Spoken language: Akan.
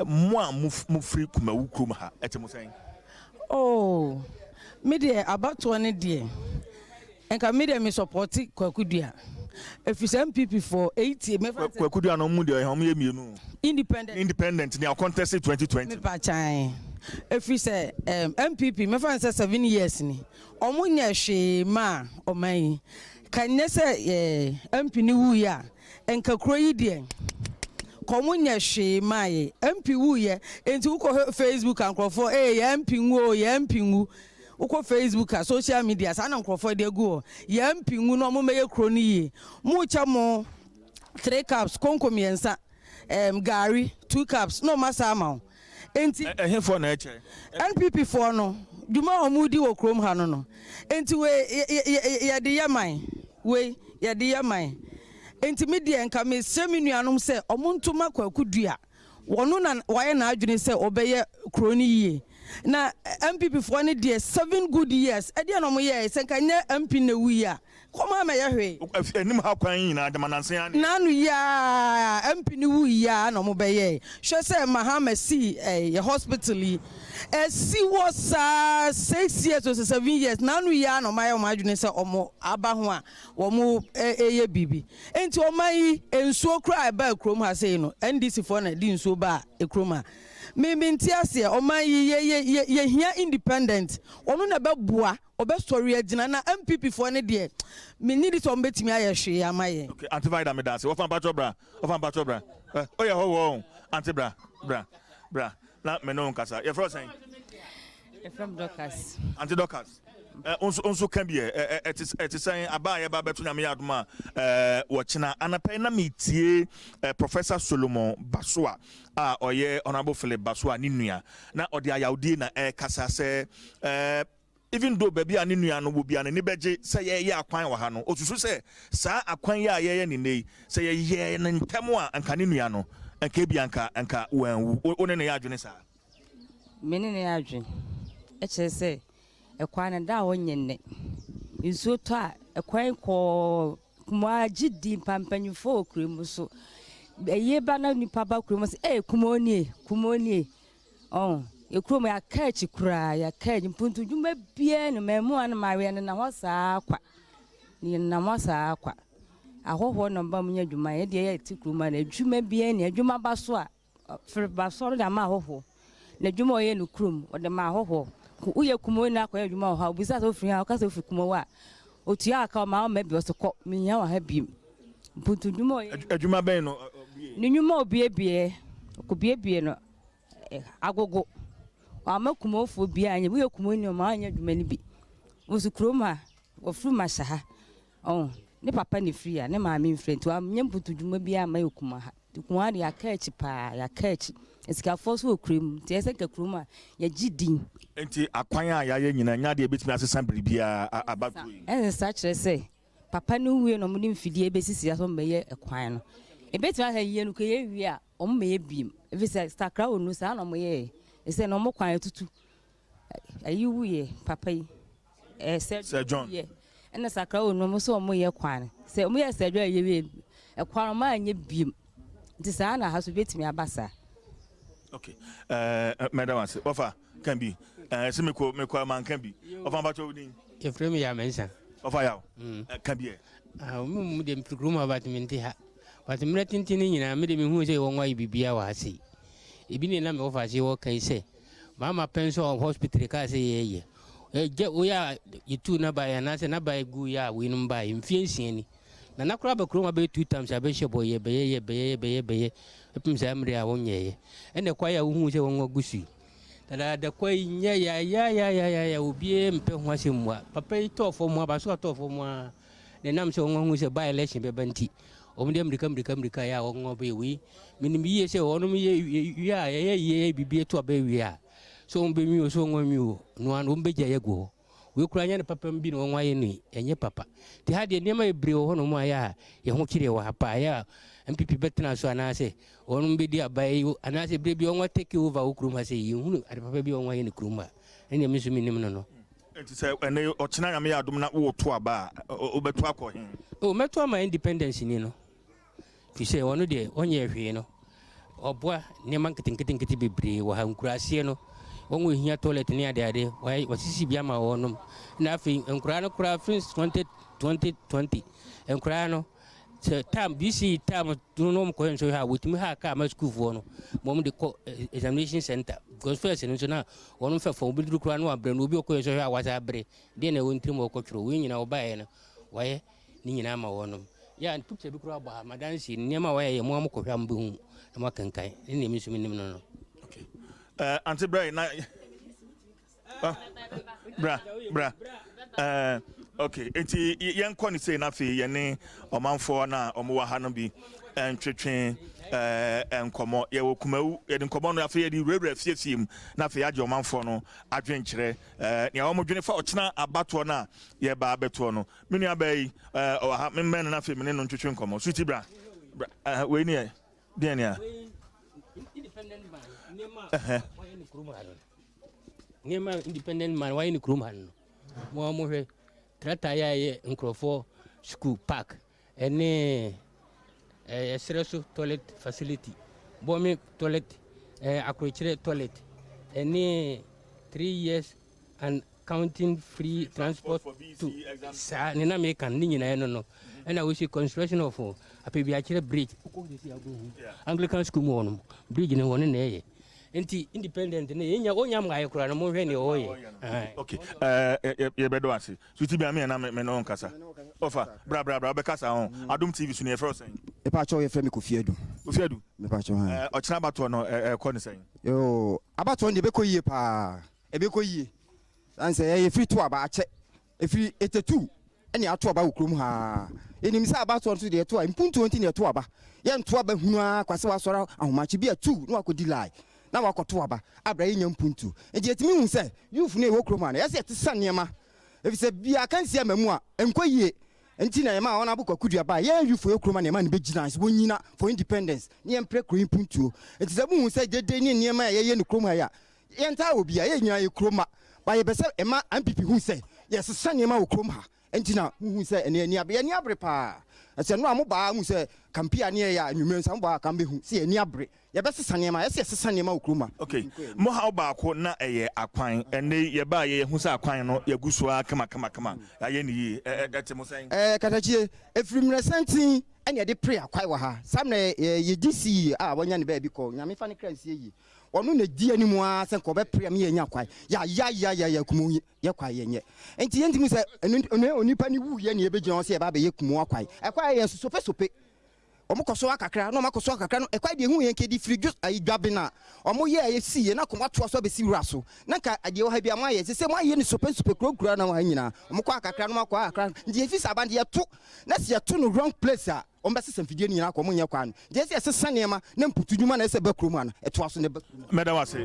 Mo a mofiri Kumawu kurom ha, ɛte mo sɛn? Oh, me deɛ abatoɔ no deɛ, nka me deɛ me sɔpɔte Kwaku Dua. Ɛfiri sɛ NPP foɔ, 80, mefa sɛ. Kwaku Dua no ɔmo deɛ ɔmo yɛ mmienu. Independent. Independent nea ɔcontest 2020. Mepa kyan. Ɛfiri sɛ um, NPP mefa sɛ 7 years ni, ɔmo nyɛ hwee maa ɔman yi. Ka nyɛ sɛ eh, MP no wuiɛ a, Nka kuro yi deɛ kɔ ɔmo nyɛ hwee maa yɛ MP wu yɛ nti wokɔ Facebook a nkorɔfoɔ ee yɛ MP nwu oo yɛ MP nwu wokɔ Facebook a social media saa na nkorɔfoɔ de agu hɔ yɛ MP nwu na ɔmo mɛyɛ kuro no yie mo kyɛ mo three cups konko mmiɛnsa ɛɛm gari two cups na ɔmo asa ama wo Enti. Ɛhefoɔ na ɛkyɛ? NPP foɔ no, dwuma a wɔn redi wɔ kurom ha no no, enti wei yɛde yɛ man, wei yɛde yɛ man. Enti me deɛ nka mesrɛ me nuanom sɛ wɔn nto ma Kwaku Dua, wɔno na wayɛ n'adwene sɛ ɔbɛyɛ kuro no yie. Na NPP foɔ no deɛ seven good years, ɛdeɛn na wɔn yɛɛ, sɛ nka nyɛ MP na ɛwuiɛ a, Kɔm ammɛyɛ hwee. Anim ha kwan yi nyinaa gyama nansa yi ara ne. N'ano yi ara MP no wui yi ara na ɔmo bɛyɛɛ. Hwɛ sɛ Mahama sii yɛ hospital yi. Ɛsi hɔ saa six years ose seven years n'ano yi ara na ɔmo ayɛ ɔmo adwene sɛ ɔmo aba ho a wɔn ɛyɛ biribi. Nti ɔman yi nsuo koraa a ɛbaa kurom ha sei no NDC foɔ na ɛde nsuo baa kurom ha. Me mente aseɛ ɔman yi yɛ yɛ yɛ yɛhia independent ɔno na ɛbɛboa. Ɔbɛsɔre agyina na NPP foɔ no deɛ mennye di sɛ wɔn bɛtumi ayɛ hwee ama yɛn. Okay, Auntie Vida meda ase. Wɔfa mpatsɔ bra. Wɔfa mpatsɔ bra. Eh, oyɛ hɔ wɔ o. Auntie bra, bra, bra. Na me ne wo nkasa. Yɛfrɛ wo sɛn? Yɛfrɛ me Dorcas. Auntie Dorcas. Eh, nso nso ka bi ɛ, ɛ, ɛte ɛte sɛn aba a yɛba bɛto Nyame yɛ adom a, eh, wɔkyena anapa yi na metie eh, Professor Solomon Basoa a ɔyɛ Honorable Philip Basoa ne nua. Na ɔde ayawdie na ɛrekasa sɛ eh, Even though baabi a ne nua no wɔ biara n'ani bɛgye sɛ yɛreyɛ akwan wɔ ha no, osusu sɛ saa akwan yi a yɛreyɛ no nnɛ yi, sɛ yɛyɛɛ no ntɛm a, anka ne nua no, anka ebia anka anka wanwu. Wo ne no yɛ adwene saa? Me ne no yɛ adwene. Ɛkyerɛ sɛ ɛkwan no da a ɔnyɛ nnɛ. Nsuo tɔ a, ɛkwan kɔɔ Kumaa gye di mpa mpanyinfoɔ wɔ kuro mu so. Ɛyie ba na nipa ba kuro mu sɛ, ee Kumaa nie, Kumaa nie. Ɔn, yɛ kurom yɛaka akyi koraa, yɛaka akyi. Mpuntu dwuma biara ni, mmaamua no mmayewa nenam hɔ saa kwa. Nenam hɔ saa kwa. Ahɔhoɔ na ɔba mu nyɛ adwuma, yɛ deɛ yɛte kurom ha no, adwuma biara ni. Adwuma ba so a, fere ba so ɔno de ama ahɔhoɔ. Na adwuma a ɔyɛ no kurom, ɔde ma ahɔhoɔ. Woyɛ kumaw na akɔyɛ adwuma wɔ hɔ a, obisa sɛ wofiri ha, woka sɛ wofiri kumaw a, otua aka ɔma ɔma bi, ɔse kɔ, menhia wɔ ha bio. Mpuntu dwuma ɔyɛ. Adwuma bɛn no ɔbie? Ne nnwuma obiebie, ɔkɔbiebie no. Agogo. Wamma Kumofoɔ biara anyɛ. Woyɛ Kumoni a, ɔmma wanyɛ adwuma no bi. Wo nso kurom ha, wɔfiri Masa ha. Ɔho, ne papa na ɛfiri ha, ne maame mfiri ha. Nti wanyɛ mputudwuma biara amma yɛ Kumo ha. Nti Kumo ha deɛ yɛaka akyi paa, yɛaka akyi. Asikafoɔ nso wɔ kurom, nti ɛyɛ sɛ nka kurom a yɛgye din. Nti akwan a yɛayɛ nyinaa nyɛ adeɛ a ɛbɛtumi asesa biribiara aba kuro yi mu? Ɛnsesa kyerɛ sɛ papa no wie na wɔde mfidie bɛsisi ha sɛ wɔbɛyɛ kwan no. Ɛbɛtumi asɛ yie no, kɔ yɛwie a, Wɔn mɛyɛ biem efisɛ sakra wɔ nu saa na wɔn yɛɛ efisɛ na wɔn kwan atutu ayi wu yɛ papa yi ɛɛ sɛ Sir John yɛ ɛna sakra wɔ nu wɔn sɛ wɔn yɛ kwan sɛ wɔn yɛ sɛ John yɛ wie ɛkwan wɔn anyɛ biem nti saa na ha so betumi aba saa. Okay ɛɛ mɛda wɔn ase wɔfa kan bi ɛɛ sɛ mekɔ mekɔ ama nka bi wɔfa mpatsɔ wo din. Yɛfrɛ me Yaw Mensah. Wɔfa Yaw ka bi ɛ. Ah, mu deɛ mfiri kurom ha but mente ha. But mmerɛ tenten no nyinaa me deɛ mehuu sɛ wɔn ayɛ biribiara wɔ ha sei. Ebi ne na me wɔfa ase wɔka yi sɛ maama pɛn sɛ hospital kaa sɛ yɛyɛ. Ɛgya woyɛ a yɛtuu n'abaeɛ anaasɛ n'abaeɛ gu yɛ a weinom baeɛ mfeɛ nsia ni. Na na koraa ba kurom abɛyɛ two times abɛhyɛ bɔ yɛ bɛyɛ yɛ bɛyɛ bɛyɛ bɛyɛ ɛpem saa mmerɛ a wɔnyɛeɛ. Ɛna kwae a wohuu sɛ wɔn agu so yi. Dadaada kwae yi nyɛ yayayayaya obiara mpɛ ho asɛm mua. Papa yi tɔɔ fam a baso atɔɔ fam a. Na ɛnam sɛ wɔahu sɛ by election bɛba nti, wɔn de mmirika mmirika mmirika yɛ a wɔn bɛyɛ wei. Menim yie sɛ wɔn yɛ wie a yɛyɛ yie yɛ biribi to aba wie a, sɛ wɔn bɛnwi o sɛ wɔn anwi o, no ano wɔn bɛgya yɛ agu hɔ. Wei koraa nyɛ no papa bi na wɔn ayɛ no yi, ɛnyɛ papa. Nti ha deɛ nneɛma bebree wɔ hɔnom a yɛ a yɛn ho kyerɛ wɔ ha paa. Yɛ a NPP bɛtena so anaasɛ wɔn bɛdi aba yi anaasɛ berɛ bi wɔn take over wɔ kurom ha sɛ yɛnhunu ade papa bi a wɔn ayɛ no kurom ha. Ɛnneɛ me nso menim no no. Nti sɛ ɛnɛ yi ɔkyena Nyame yɛ adom na woreto aba a, wobɛto akɔ he? Oh, mɛto ama independence ni no, firi sɛ ɔno deɛ ɔnyɛɛ hwee no. Ɔboa nneɛma nketenketenkete bebree wɔ ha. Nkuraaseɛ no, wɔn a wɔhia toilet ne adeade, wɔayɛ wɔasisi bi ama wɔnom. Na afei nkoraa no koraa firi 20 2020 nkoraa no sɛ term BC term no na wɔn kɔyɛ nsɔhwɛ a wɔtumi ha kaa ma sukuufoɔ no ma wɔn de kɔ examination center because first no nso na wɔn mfɛ fam obi duru koraa no wabrɛ no obi ɔkɔyɛ nsɔhwɛ a wasa abrɛ deɛ na ɛwɔ ntirim wɔkɔtwerɛ wei nyinaa wɔbaeɛ no wɔayɛ ne nyinaa ma wɔnom. Yɛ a picture bi koraa bɔ ha, madansie no, nneɛma a wɔayɛ yɛ mo a mokɔhwɛ a mobɛhu na moakenkan ne nea me nso menim no no. Okay. Ante bra na uh, bra bra okay nti yɛnkɔ ne sei na afei yɛne ɔmanfoɔ no a wɔwɔ ha no bi ntwetwe nkɔmmɔ. Yɛwɔ Kumawu, yɛde nkɔmmɔ no afei yɛde wurawura fiefie mu na afei yɛagye ɔmanfoɔ no adwenkyerɛ, nea wɔdwene fa ɔkyena abatoɔ no a yɛba abɛtoɔ no. Me nua baa yi, ɛɛ, ɔwɔ ha, memmɛn no na afei me ne no ntwetwe nkɔmmɔ. Sweetie bra, bra, ɛɛ, wei ne yɛ, deɛn nea? Independent man, nneɛma a wayɛ ne kurom ha no. Nneɛma independent man wayɛ ne kurom ha no. Mo a mohwɛ, tractor yɛ a ɛyɛ nkurɔfoɔ school park ɛne ɛserɛ so toilet facility, bɔme toilet, ɛɛ akorokyerɛ toilet, ɛne 3 years and counting free transport to saa ne na meka ne nyinaa no ɛna wosi construction of Apɛbiakyerɛ bridge, Anglican school mu hɔ nom bridge no wɔ ne na ɛyɛ nti independent ne yɛnya ɔnya mmaayɛ koraa no, monhwɛ neɛ ɔyɛ. Okay, yɛbɛdɔ ase. Sweetie bi a meyɛ na me ne wo nkasa. Ɔfa bra bra bra, wobɛkasa ho. Adom TV so no, yɛfrɛ wo sɛn? Mepakyɛw, yɛfrɛ me Kofi Adu. Kofi Adu. Mepakyɛw ha. Ɔkyena abatoɔ no ɛkɔ ne sɛn? Yo, abatoɔ no deɛ, ɛbɛkɔ yie paa, ɛbɛkɔ yie. San sɛ yɛyɛ firi to aba akyɛ, ɛfiri 82 ɛne ato aba wɔ kurom ha. Yɛnim sɛ abatoɔ nso deɛ, ɛto a mpuntuo nti ne ɛto aba. Yɛnto aba hunu ara kwa sɛ wasɔre ahomakye bi atu na wakɔdi line na wakɔto aba abra. Yɛnya mpuntuo nti yɛtumi hu sɛ youth no ɛwɔ kurom ha no, yɛsɛ yɛte sa nneɛma, ɛfiri sɛ bia kansi ama mu a ɛnkɔ yie. Nti na yɛma wɔn abokɔ akudua ba yɛn youth yɛ kurom a nneɛma no bɛgyina sɛ wɔnyina for independence ne yɛmpere kuro yi mpuntuo. Nti sɛ muhu sɛ dede ne nneɛma a yɛyɛ no kurom ha yi a, yɛntaa wɔ bia yɛn nyinaa yɛ kurom ma ba, yɛpɛ sɛ ɛma NPP hu sɛ yɛsesa nneɛma wɔ kurom ha. Nti na muhu sɛ ɛne ani abere, yɛni abere paa. Ɛsɛ no a mobaa hu sɛ campaign a ne yɛyɛ a anwummerɛ nsa mobaa ka mbɛhu sɛ yɛni abere, yɛbɛsesa nneɛma, yɛsɛ yɛsesa nneɛma wɔ kurom ha. Okay, mo haw baako na ɛyɛ akwan. Ɛnɛ yɛbaa yɛ yɛhu sɛ akwan no yɛgu so a kama kama kama, yɛayɛ ne yie. Ɛte mo sɛn? Katakyie, ɛfiri mmerɛ santen ɛne yɛde pere akwae wɔ ha. Saa mmerɛ yɛgye sii a wanya ne baabi kɔ, Nyame fa ne kra nsie yie, ɔno na di anim a sɛ nka ɔbɛpere a meyɛnya kwae. Yɛayayayaya kumu yɛ kwae yɛnyɛ. Nti yɛntumi sɛ ɛno onipa ne wuyɛ ne yɛbɛgyina hɔ sɛ yɛba bɛyɛ kumu akwae. Ɛkwae yɛ nso sopesope, ɔmo kɔ so akakra na ɔmo akɔ so akakra no. Ɛkwae deɛ ehu yɛn kedi firi dwo ayi dwabe na ɔmo yɛ ɛyɛ si yɛ na kɔn atoa so abɛsi wura so na nka adeɛ wɔ ha bi a mo ayɛ sɛ mo ayɛ ne sope sope kurakura na wɔ ha nyinaa. Ɔmo kɔ akakra na ɔmo akɔ akakra. Nti yɛfi sɛ aban deɛ yɛto na sɛ yɛto no wrong place a, ɔmo bɛsesa mfidie no nyinaa kɔ. Ɔmo nyɛ kwan no deɛ sɛ yɛsesa nneɛma na mputu dwuma na ɛsɛ bɛ kurom ha no ɛtoa so na ɛbɛ kurom. Mɛda wo ase.